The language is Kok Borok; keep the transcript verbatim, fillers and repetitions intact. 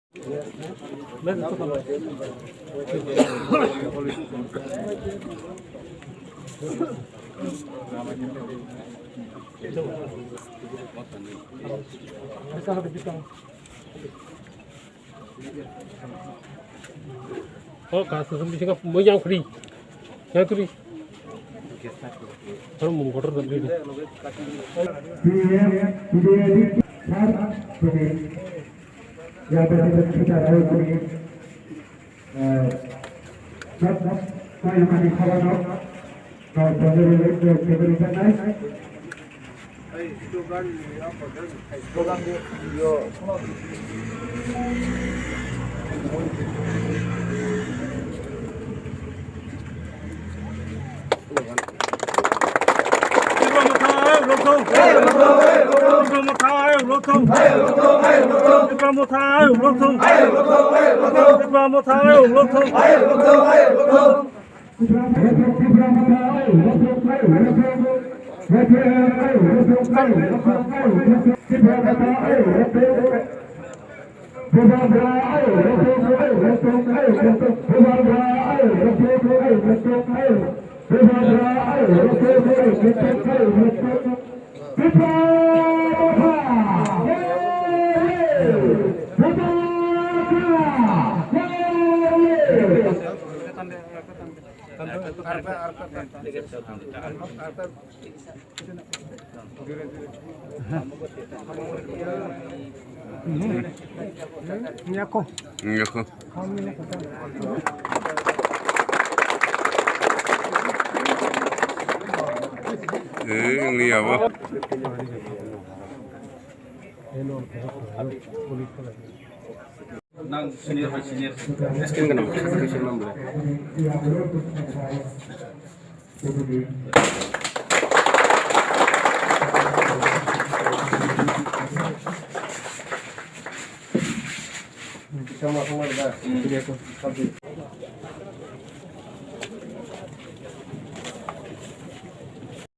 Oh, kasu sum bisingo mui yang free. Yang turi. Aro mung kotor da free. P M, P D A D, sir, P D A D. Yang berada di sekitar Rawi Kuning. Eh, sir, sir, saya mandi kawan, sir. Kau sendiri, sendiri, sendiri. Nyako. Nyako. Eh, ini apa? Nang senior by senior. Skill ka nang, skill nang bole. Sama sama da.